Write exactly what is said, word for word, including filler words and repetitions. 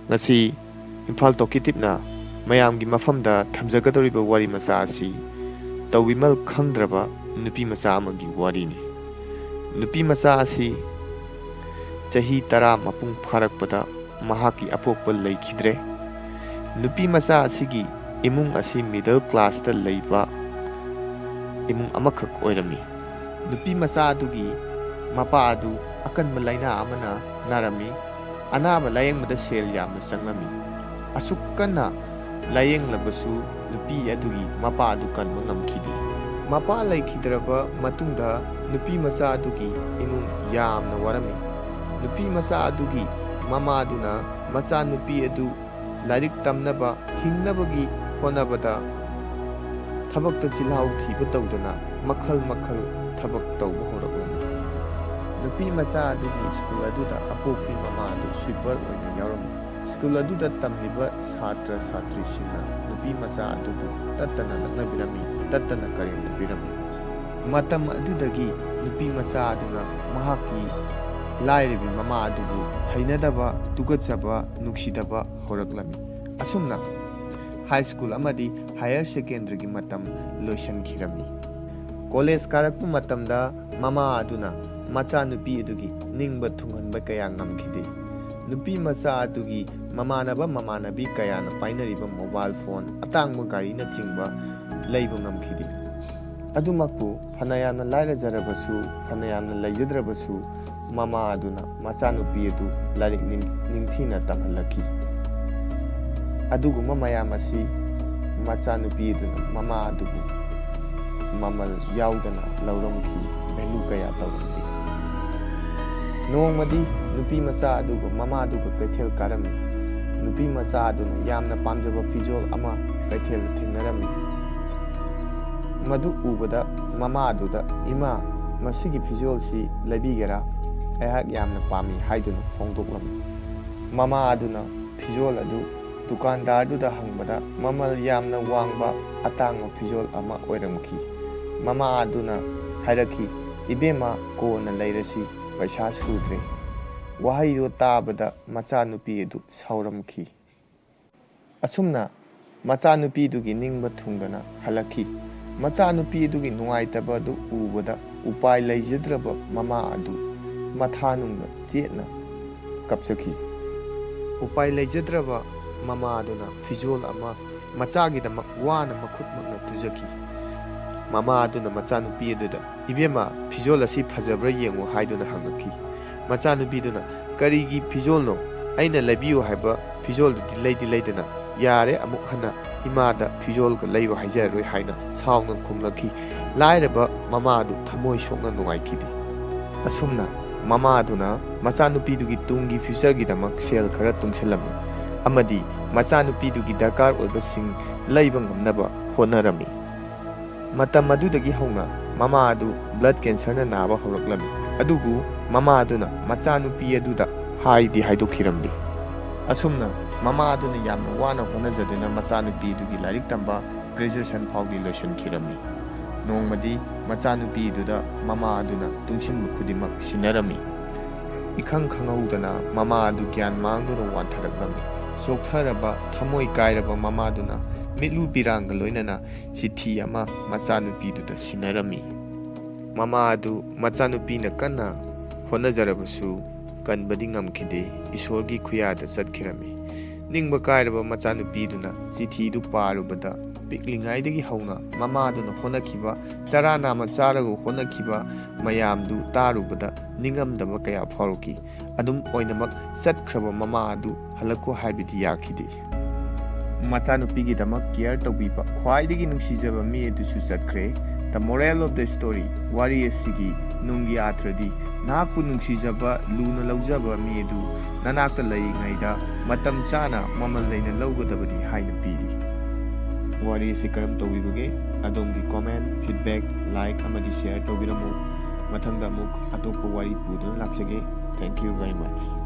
ꯉꯁꯤ ꯏꯝꯐꯥꯜ Talkative ꯅ ꯃꯌꯥꯝꯒꯤ ꯃꯐꯝꯗ ꯊꯝꯖꯒꯗꯧꯔꯤꯕ ꯋꯥꯔꯤ ꯃꯆꯥ ꯑꯁꯤ ꯇꯧꯕꯤꯃꯜ ꯈꯪꯗ꯭ꯔꯕ ꯅꯨꯄꯤ ꯃꯆꯥ ꯑꯃꯒꯤ ꯋꯥꯔꯤꯅꯤ꯫ ꯅꯨꯄꯤ ꯃꯆꯥ ꯑꯁꯤ ꯆꯍꯤ ꯇꯔꯥ ꯃꯄꯨꯡ ꯐꯥꯔꯛꯄꯗ ꯃꯍꯥꯛꯀꯤ ꯑꯄꯣꯛꯄ ꯂꯩꯈꯤꯗ꯭ꯔꯦ꯫ ꯅꯨꯄꯤ ꯃꯆꯥ ꯑꯁꯤꯒꯤ ꯏꯃꯨꯡ ꯑꯁꯤ middle class ꯇ ꯂꯩꯕ ꯏꯃꯨꯡ ꯑꯃꯈꯛ ꯑꯣꯏꯔꯝꯃꯤ꯫ ꯅꯨꯄꯤ ꯃꯆꯥ ꯑꯗꯨꯒꯤ ꯃꯄꯥ ꯑꯗꯨ ꯑꯀꯟꯕ ꯂꯥꯏꯅꯥ ꯑꯃꯅ ꯅꯥꯔꯝꯃꯤ꯫ ꯑꯅꯥꯕ ꯂꯥꯌꯦꯡꯕꯗ ꯁꯦꯜ ꯌꯥꯝꯅ ꯆꯪꯂꯝꯃꯤ꯫ ꯑꯁꯨꯛ ꯀꯟꯅ ꯂꯥꯌꯦꯡꯂꯕꯁꯨ ꯅꯨꯄꯤ ꯑꯗꯨꯒꯤ ꯃꯄꯥ ꯑꯗꯨ ꯀꯟꯕ ꯉꯝꯈꯤꯗꯦ꯫ ꯃꯄꯥ ꯂꯩꯈꯤꯗ꯭ꯔꯕ ꯃꯇꯨꯡꯗ ꯅꯨꯄꯤ ꯃꯆꯥ ꯑꯗꯨꯒꯤ ꯏꯃꯨꯡ ꯌꯥꯝꯅ ꯋꯥꯔꯝꯃꯤ꯫ ꯅꯨꯄꯤ ꯃꯆꯥ ꯑꯗꯨꯒꯤ ꯃꯃꯥ ꯑꯗꯨꯅ ꯃꯆꯥ ꯅꯨꯄꯤ ꯑꯗꯨ ꯂꯥꯏꯔꯤꯛ ꯇꯝꯅꯕ, ꯍꯤꯡꯅꯕꯒꯤ ꯍꯣꯠꯅꯕꯗ ꯊꯕꯛꯇ ꯆꯤꯜꯍꯥꯎ ꯊꯤꯕ ꯇꯧꯗꯅ ꯃꯈꯜ ꯃꯈꯜ ꯊꯕꯛ ꯇꯧꯕ ꯍꯧꯔꯛꯂꯝꯃꯤ꯫ ꯅꯨꯄꯤ ꯃꯆꯥ ꯑꯗꯨꯒꯤ ꯁ꯭ꯀꯨꯜ ꯑꯗꯨꯗ ꯑꯄꯣꯛꯄꯤ ꯃꯃꯥ ꯑꯗꯨ sweeper ꯑꯣꯏꯅ ꯌꯥꯎꯔꯝꯃꯤ꯫ ꯁ꯭ꯀꯨꯜ ꯑꯗꯨꯗ ꯇꯝꯂꯤꯕ ꯁꯥꯇ꯭ꯔ ꯁꯥꯇ꯭ꯔꯤꯁꯤꯡꯅ ꯅꯨꯄꯤ ꯃꯆꯥ ꯑꯗꯨꯕꯨ ꯇꯠꯇꯅ ꯂꯛꯅꯕꯤꯔꯝꯃꯤ, ꯇꯠꯇꯅ ꯀꯔꯦꯝꯅꯕꯤꯔꯝꯃꯤ꯫ ꯃꯇꯝ ꯑꯗꯨꯗꯒꯤ ꯅꯨꯄꯤ ꯃꯆꯥ ꯑꯗꯨꯅ ꯃꯍꯥꯛꯀꯤ ꯂꯥꯏꯔꯕꯤ ꯃꯃꯥ ꯑꯗꯨꯕꯨ ꯍꯩꯅꯗꯕ, ꯇꯨꯀꯠꯆꯕ, ꯅꯨꯡꯁꯤꯗꯕ ꯍꯧꯔꯛꯂꯝꯃꯤ꯫ ꯑꯁꯨꯝꯅ high school ꯑꯃꯗꯤ higher secondary ꯒꯤ ꯃꯇꯝ ꯂꯣꯏꯁꯤꯟꯈꯤꯔꯝꯃꯤ꯫ College ꯀꯥꯔꯛꯄ ꯃꯇꯝꯗ ꯃꯃꯥ ꯑꯗꯨꯅ ꯃꯆꯥꯅꯨꯄꯤ ꯑꯗꯨꯒꯤ ꯅꯤꯡꯕ ꯊꯨꯡꯍꯟꯕ ꯀꯌꯥ ꯉꯝꯈꯤꯗꯦ꯫ ꯅꯨꯄꯤ ꯃꯆꯥ ꯑꯗꯨꯒꯤ ꯃꯃꯥꯟꯅꯕ ꯃꯃꯥꯟꯅꯕꯤ ꯀꯌꯥꯅ ꯄꯥꯏꯅꯔꯤꯕ mobile phone, ꯑꯇꯥꯡꯕ ꯒꯥꯔꯤꯅꯆꯤꯡꯕ ꯂꯩꯕ ꯉꯝꯈꯤꯗꯦ꯫ ꯑꯗꯨꯃꯛꯄꯨ ꯐꯅ ꯌꯥꯝꯅ ꯂꯥꯏꯔꯖꯔꯕꯁꯨ, ꯐꯅ ꯌꯥꯝꯅ ꯂꯩꯖꯗ꯭ꯔꯕꯁꯨ, ꯃꯃꯥ ꯑꯗꯨꯅ ꯃꯆꯥꯅꯨꯄꯤ ꯑꯗꯨ ꯂꯥꯏꯔꯤꯛ ꯅꯤꯡ-, ꯅꯤꯡꯊꯤꯅ ꯇꯝꯍꯜꯂꯛꯈꯤ꯫ ꯑꯗꯨꯒꯨꯝꯕ ꯃꯌꯥꯝ ꯑꯁꯤ ꯃꯆꯥꯅꯨꯄꯤ ꯑꯗꯨꯅ ꯃꯃꯥ ꯑꯗꯨꯕꯨ ꯃꯃꯜ ꯌꯥꯎꯗꯅ ꯂꯧꯔꯝꯈꯤ, value ꯀꯌꯥ ꯇꯧꯔꯝꯗꯦ꯫ ꯅꯣꯡꯃꯗꯤ ꯅꯨꯄꯤ ꯃꯆꯥ ꯑꯗꯨꯒ ꯃꯃꯥ ꯑꯗꯨꯒ ꯀꯩꯊꯦꯜ ꯀꯥꯔꯝꯃꯤ꯫ ꯅꯨꯄꯤ ꯃꯆꯥ ꯑꯗꯨꯅ ꯌꯥꯝꯅ ꯄꯥꯝꯖꯕ ꯐꯤꯖꯣꯜ ꯑꯃ ꯀꯩꯊꯦꯜꯗ ꯊꯦꯡꯅꯔꯝꯃꯤ꯫ ꯃꯗꯨ ꯎꯕꯗ ꯃꯃꯥ ꯑꯗꯨꯗ, "ꯏꯃꯥ, ꯃꯁꯤꯒꯤ ꯐꯤꯖꯣꯜꯁꯤ ꯂꯩꯕꯤꯒꯦꯔꯥ? ꯑꯩꯍꯥꯛ ꯌꯥꯝꯅ ꯄꯥꯝꯃꯤ" ꯍꯥꯏꯗꯨꯅ ꯐꯣꯡꯗꯣꯛꯂꯝꯃꯤ꯫ ꯃꯃꯥ ꯑꯗꯨꯅ ꯐꯤꯖꯣꯜ ꯑꯗꯨ ꯗꯨꯀꯥꯟꯗꯥꯔꯗꯨꯗ ꯍꯪꯕꯗ ꯃꯃꯜ ꯌꯥꯝꯅ ꯋꯥꯡꯕ ꯑꯇꯥꯡꯕ ꯐꯤꯖꯣꯜ ꯑꯃ ꯑꯣꯏꯔꯝꯈꯤ꯫ ꯃꯃꯥ ꯑꯗꯨꯅ ꯍꯥꯏꯔꯛꯈꯤ, "ꯏꯕꯦꯝꯃ, ꯀꯣꯟꯅ ꯂꯩꯔꯁꯤ, ꯄꯩꯁꯥ ꯁꯨꯗ꯭ꯔꯦ"꯫ ꯋꯥꯍꯩꯗꯨ ꯇꯥꯕꯗ ꯃꯆꯥꯅꯨꯄꯤ ꯑꯗꯨ ꯁꯥꯎꯔꯝꯈꯤ꯫ ꯑꯁꯨꯝꯅ ꯃꯆꯥꯅꯨꯄꯤꯗꯨꯒꯤ ꯅꯤꯡꯕ ꯊꯨꯡꯗꯅ ꯍꯜꯂꯛꯈꯤ꯫ ꯃꯆꯥꯅꯨꯄꯤ ꯑꯗꯨꯒꯤ ꯅꯨꯡꯉꯥꯏꯇꯕ ꯑꯗꯨ ꯎꯕꯗ ꯎꯄꯥꯏ ꯂꯩꯖꯗ꯭ꯔꯕ ꯃꯃꯥ ꯑꯗꯨ ꯃꯊꯥ ꯅꯨꯡꯗ ꯆꯦꯠꯅ ꯀꯞꯆꯈꯤ꯫ ꯎꯄꯥꯏ ꯂꯩꯖꯗ꯭ꯔꯕ ꯃꯃꯥ ꯑꯗꯨꯅ ꯐꯤꯖꯣꯜ ꯑꯃ ꯃꯆꯥꯒꯤꯗꯃꯛ ꯋꯥꯅ ꯃꯈꯨꯠꯃꯛꯅ ꯇꯨꯖꯈꯤ꯫ ꯃꯃꯥ ꯑꯗꯨꯅ ꯃꯆꯥꯅꯨꯄꯤ ꯑꯗꯨꯗ, "ꯏꯕꯦꯝꯃ, ꯐꯤꯖꯣꯜ ꯑꯁꯤ ꯐꯖꯕ꯭ꯔꯥ ꯌꯦꯡꯉꯨ" ꯍꯥꯏꯗꯨꯅ ꯍꯪꯉꯛꯈꯤ꯫ ꯃꯆꯥꯅꯨꯄꯤꯗꯨꯅ, "ꯀꯔꯤꯒꯤ ꯐꯤꯖꯣꯜꯅꯣ? ꯑꯩꯅ ꯂꯩꯕꯤꯌꯨ ꯍꯥꯏꯕ ꯐꯤꯖꯣꯜꯗꯨꯗꯤ ꯂꯩꯗꯤ ꯂꯩꯗꯅ, ꯌꯥꯔꯦ, ꯑꯃꯨꯛ ꯍꯟꯅ ꯏꯃꯥꯗ ꯐꯤꯖꯣꯜꯒ ꯂꯩꯔꯣ ꯍꯥꯏꯖꯔꯔꯣꯏ" ꯍꯥꯏꯅ ꯁꯥꯎꯅ ꯈꯨꯝꯂꯛꯈꯤ꯫ ꯂꯥꯏꯔꯕ ꯃꯃꯥ ꯑꯗꯨ ꯊꯃꯣꯏ ꯁꯣꯛꯅ ꯅꯨꯡꯉꯥꯏꯈꯤꯗꯦ꯫ ꯑꯁꯨꯝꯅ ꯃꯃꯥ ꯑꯗꯨꯅ ꯃꯆꯥꯅꯨꯄꯤꯗꯨꯒꯤ ꯇꯨꯡꯒꯤ ꯐ꯭ꯌꯨꯆꯔꯒꯤꯗꯃꯛ ꯁꯦꯜ ꯈꯔ ꯇꯨꯡꯁꯤꯜꯂꯝꯃꯤ ꯑꯃꯗꯤ ꯃꯆꯥꯅꯨꯄꯤꯗꯨꯒꯤ ꯗꯔꯀꯥꯔ ꯑꯣꯏꯕꯁꯤꯡ ꯂꯩꯕ ꯉꯝꯅꯕ ꯍꯣꯠꯅꯔꯝꯃꯤ꯫ ꯃꯇꯝ ꯑꯗꯨꯗꯒꯤ ꯍꯧꯅ ꯃꯃꯥ ꯑꯗꯨ ꯕ꯭ꯂꯗ ꯀꯦꯟꯁꯔꯅ ꯅꯥꯕ ꯍꯧꯔꯛꯂꯝꯃꯤ꯫ ꯑꯗꯨꯕꯨ ꯃꯃꯥ ꯑꯗꯨꯅ ꯃꯆꯥꯅꯨꯄꯤ ꯑꯗꯨꯗ ꯍꯥꯏꯗꯤ ꯍꯥꯏꯗꯣꯛꯈꯤꯔꯝꯗꯦ꯫ ꯑꯁꯨꯝꯅ ꯃꯃꯥ ꯑꯗꯨꯅ ꯌꯥꯝꯅ ꯋꯥꯅ ꯍꯣꯠꯅꯖꯗꯨꯅ ꯃꯆꯥꯅꯨꯄꯤ ꯑꯗꯨꯒꯤ ꯂꯥꯏꯔꯤꯛ ꯇꯝꯕ ꯒ꯭ꯔꯦꯖꯨꯑꯦꯁꯟ ꯐꯥꯎꯗꯤ ꯂꯣꯏꯁꯤꯟꯈꯤꯔꯝꯃꯤ꯫ ꯅꯣꯡꯃꯗꯤ ꯃꯆꯥꯅꯨꯄꯤꯗꯨꯗ ꯃꯃꯥ ꯑꯗꯨꯅ ꯇꯨꯡꯁꯤꯟꯕ ꯈꯨꯗꯤꯡꯃꯛ ꯁꯤꯟꯅꯔꯝꯃꯤ꯫ ꯏꯈꯪ ꯈꯪꯍꯧꯗꯅ ꯃꯃꯥ ꯑꯗꯨ ꯒ꯭ꯌꯥꯟ ꯃꯥꯡꯗꯨꯅ ꯋꯥꯟꯊꯔꯛꯂꯝꯃꯤ꯫ ꯆꯣꯛꯊꯔꯕ, ꯊꯃꯣꯏ ꯀꯥꯏꯔꯕ ꯃꯃꯥꯗꯨꯅ ꯃꯤꯠꯂꯨ ꯄꯤꯔꯥꯡꯒ ꯂꯣꯏꯅꯅ ꯆꯤꯊꯤ ꯑꯃ ꯃꯆꯥꯅꯨꯄꯤꯗꯨꯗ ꯁꯤꯟꯅꯔꯝꯃꯤ꯫ ꯃꯃꯥ ꯑꯗꯨ ꯃꯆꯥꯅꯨꯄꯤꯅ ꯀꯟꯅ ꯍꯣꯠꯅꯖꯔꯕꯁꯨ ꯀꯟꯕꯗꯤ ꯉꯝꯈꯤꯗꯦ, ꯏꯁꯣꯔꯒꯤ ꯈꯨꯌꯥꯗ ꯆꯠꯈꯤꯔꯝꯃꯤ꯫ ꯅꯤꯡꯕ ꯀꯥꯏꯔꯕ ꯃꯆꯥꯅꯨꯄꯤꯗꯨꯅ ꯆꯤꯊꯤꯗꯨ ꯄꯥꯔꯨꯕꯗ ꯄꯤꯛꯂꯤꯉꯩꯗꯒꯤ ꯍꯧꯅ ꯃꯃꯥꯗꯨꯅ ꯍꯣꯠꯅꯈꯤꯕ, ꯆꯔꯥ ꯅꯥꯝꯃ ꯆꯥꯔꯒ ꯍꯣꯠꯅꯈꯤꯕ ꯃꯌꯥꯝꯗꯨ ꯇꯥꯔꯨꯕꯗ ꯅꯤꯡꯉꯝꯗꯕ ꯀꯌꯥ ꯐꯥꯎꯔꯛꯈꯤ꯫ ꯑꯗꯨꯝ ꯑꯣꯏꯅꯃꯛ ꯆꯠꯈ꯭ꯔꯕ ꯃꯃꯥ ꯑꯗꯨ ꯍꯜꯂꯛꯈꯣ ꯍꯥꯏꯕꯗꯤ ꯌꯥꯈꯤꯗꯦ꯫ ꯃꯆꯥꯅꯨꯄꯤꯒꯤꯗꯃꯛ ꯀꯤꯌꯔ ꯇꯧꯕꯤꯕ ꯈ꯭ꯋꯥꯏꯗꯒꯤ ꯅꯨꯡꯁꯤꯖꯕ ꯃꯤ ꯑꯗꯨꯁꯨ ꯆꯠꯈ꯭ꯔꯦ꯫ The moral of the story, ꯋꯥꯔꯤ ꯑꯁꯤꯒꯤ ꯅꯨꯡꯒꯤ ꯑꯥꯊ꯭ꯔꯗꯤ, ꯅꯍꯥꯛꯄꯨ ꯅꯨꯡꯁꯤꯖꯕ, ꯂꯨꯅ ꯂꯧꯖꯕ ꯃꯤ ꯑꯗꯨ ꯅꯅꯥꯛꯇ ꯂꯩꯔꯤꯉꯩꯗ ꯃꯇꯝ ꯆꯥꯅ ꯃꯃꯜ ꯂꯩꯅ ꯂꯧꯒꯗꯕꯅꯤ ꯍꯥꯏꯅ ꯄꯤꯔꯤ꯫ ꯋꯥꯔꯤ ꯑꯁꯤ ꯀꯔꯝ ꯇꯧꯕꯤꯕꯒꯦ? ꯑꯗꯣꯝꯒꯤ ꯀꯣꯃꯦꯟ, ꯐꯤꯗꯕꯦꯛ, ꯂꯥꯏꯛ ꯑꯃꯗꯤ ꯁꯤꯌꯔ ꯇꯧꯕꯤꯔꯝꯃꯨ꯫ ꯃꯊꯪꯗ ꯑꯃꯨꯛ ꯑꯇꯣꯞꯄ ꯋꯥꯔꯤ ꯄꯨꯗꯨꯅ ꯂꯥꯛꯆꯒꯦ꯫ Thank you very much.